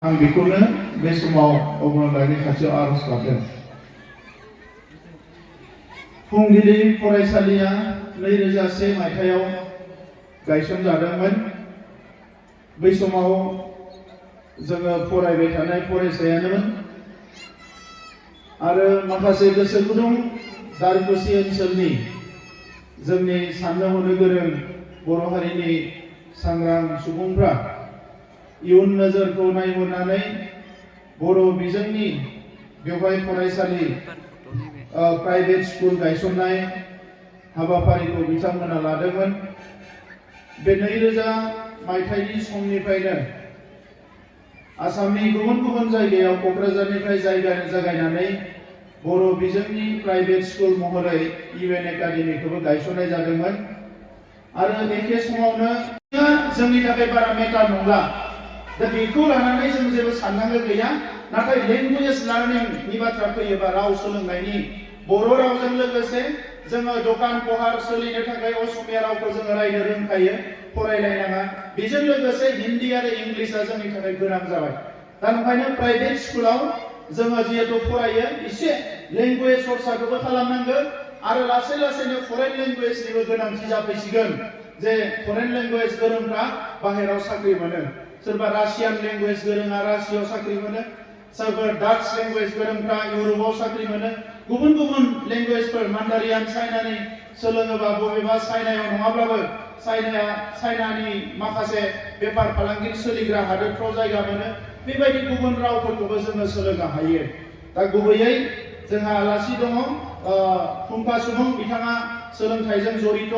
आं बेखौनो बे समाव अबंलावरिनि खाथियाव आरज गाबदों। फुंबिलि फरायसालिया 2001 मायथाइयाव गायसनजादोंमोन। बै समाव जोङो फरायबाय थानाय फरायसायानोमोन आरो माखासे गोसो गुदुं दारकुसि ओनसोलनि जोंनि साननो हनो गोरों बर' हारिनि सांग्रां सुबुंफ्रा इयुन नोजोरखौ नायहरनानै बर' बिजोंनि बेवहाय फरायसालि प्राइभेट स्कुल गायसननाय हाबाफारिखौ बिथांमोना लादोंमोन। बे 2000 मायथाइनि समनिफ्रायनो आसामनि गुबुन गुबुन जायगायाव क'क्राझारनिफ्राय जागायनानै बर' बिजोंनि प्राइभेट स्कुल महरै UN एकाडेमिखौबो गायसननाय जादोंमोन आरो एखे समावनो जोंनि थाखाय बारा मेटार नंला। दा बेखौ लानानै जों जेबो साननांगौ गैया। नाथाय लेंगुवेज लार्निंनि बाथ्रा फैयोबा राव सोलोंनायनि बर' रावजों लोगोसे जोङो दखान पहार सोलिनो थाखाय असमिया रावखौ जोङो रायनो रोंखायो, फरायलायनाङा। बेजों लोगोसे हिन्दी आरो इंलिशआ जोंनि थाखाय गोनां जाबाय। दा ओंखायनो प्राइभेट स्कुलाव जोङो जिहेतु फरायो एसे लेंगुवेज सर्साखौबो खालामनांगौ आरो लासै लासैनो फरेन लेंगुवेजनिबो गोनांथि जाफैसिगोन। जे फरेन लेंगुवेज गोरोंफ्रा बाहेरायाव साख्रि मोनो, सोरबा रासियान लेंगुवेज गोरोंआ रासियाव साख्रि मोनो, सोरबा डाच लेंगुवेज गोरोंफ्रा इउर'पआव साख्रि मोनो। गुबुन गुबुन लेंगुवेजफोर मान्डारियान चाइनानि सोलोङोबा बबेबा चाइनायाव नङाब्लाबो चाइनानि माखासे बेफार फालांगि सोलिग्रा हादोरफ्राव जायगा मोनो। बेबायदि गुबुन रावफोरखौबो जोङो सोलोंनो हायो। दा गुबैयै जोंहा आलासि दङ, फुंखा सुबुं, बिथाङा सोलोंथाइजों जड़ित।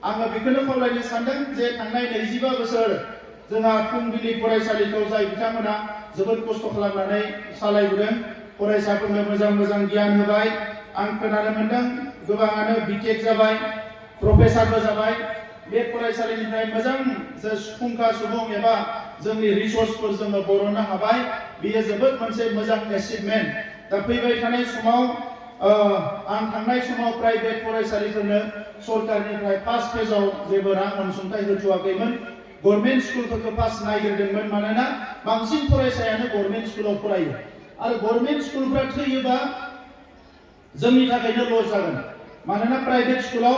आङो बेखौनो खावलायनो सानदों जे थांनाय 25 बोसोर जोंहा फुंबिलि फरायसालिखौ जाय बिथांमोना जोबोद खस्थ' खालामनानै सालायबोदों, फरायसाफोरनो मोजां मोजां गियान होबाय। आं खोनानो मोनदों गोबाङानो बिटेक जाबाय, प्रफेसारबो जाबाय। बे फरायसालिनिफ्राय मोजां जे फुंखा सुबुं एबा जोंनि रिसर्सफोर जोङो बरननो हाबाय, बेयो जोबोद मोनसे मोजां एचिभमेन्ट। दा फैबाय थानाय समाव आं थांनाय समाव प्राइभेट फरायसालिफोरनो सरकारनिफ्राय फार्स्ट फेजआव जेबो रां अनसुंथाइ होथ'वाखैमोन। गभर्नमेन्ट स्कुलफोरखौ फार्स्ट नायग्रोदोंमोन, मानोना बांसिन फरायसायानो गभर्नमेन्ट स्कुलाव फरायो आरो गभर्नमेन्ट स्कुलफ्रा थैयोबा जोंनि थाखायनो लस जागोन। मानोना प्राइभेट स्कुलाव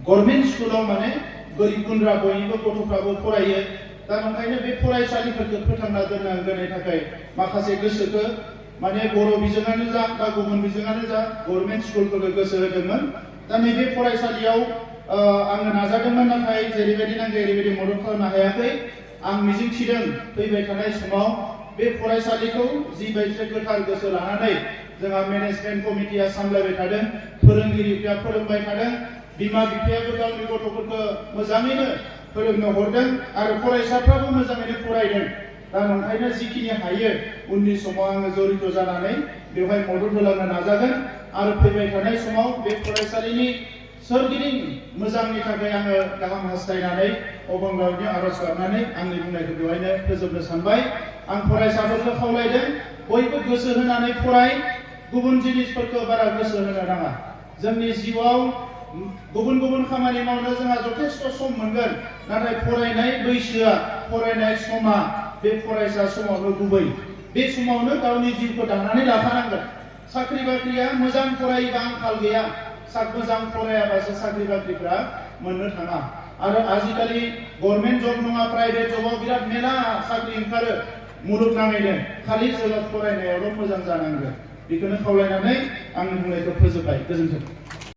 गभर्नमेन्ट स्कुलाव माने गोरिब गुन्द्रा बयनिबो गथ'फ्राबो फरायो। दा ओंखायनो बे फरायसालिफोरखौ फोथांना दोननांगौनि थाखाय माखासे गोसोखौ माने बर' बिजोङानो जा बा गुबुन बिजोङानो जा गभर्नमेन्ट स्कुलफोरखौ गोसो होदोंमोन। दा नैबे फरायसालियाव आङो नाजादोंमोन, नाथाय जेरैबायदि नांगौ ओरैबायदि मदद खालामनो हायाखै। आं मिजिंथिदों फैबाय थानाय समाव बे फरायसालिखौ जिबायदि गोथार गोसो लानानै जोंहा मेनेजमेन्ट कमिटिया सामलायबाय थादों, फोरोंगिरिफ्रा फोरोंबाय थादों, बिमा बिफायाबो गावनि गथ'फोरखौ मोजाङैनो फोरोंनो हरदों आरो फरायसाफ्राबो मोजाङैनो फरायदों। दा ओंखायनो जिखिनि हायो उननि समाव आङो जड़ित जानानै बेवहाय मदद होलांनो नाजागोन आरो फैबाय थानाय समाव बे फरायसालिनि सोरगिदिं मोजांनि थाखाय आङो गाहाम हास्थायनानै अबंलावरिनि आरज गाबनानै आंनि बुंनायखौ बेवहायनो फोजोबनो सानबाय। आं फरायसाफोरखौ खावलायदों बयबो गोसो होनानै फराय, गुबुन जिनिसफोरखौ बारा गोसो होनो नाङा। जोंनि जिउआव गुबुन गुबुन खामानि मावनो जोंहा जथेस्थ सम मोनगोन, नाथाय फरायनाय बैसोआ, फरायनाय समा बे फरायसा समावनो गुबै। बे समावनो गावनि जिउखौ दानानै लाखानांगोन। साख्रि बाख्रिया मोजां फरायोबा आंखाल गैया, मोजां फरायाबासो साख्रि बाख्रिफ्रा मोननो थाङा। आरो आजिखालि गभर्नमेन्ट जब नङा प्राइभेट जबाव बिराद मेला साख्रि ओंखारो मुलुगनाङैनो, खालि जोङो फरायनायावल' मोजां जानांगोन। बेखौनो खावलायनानै आंनि बुंनायखौ फोजोबबाय। गोजोन्थों।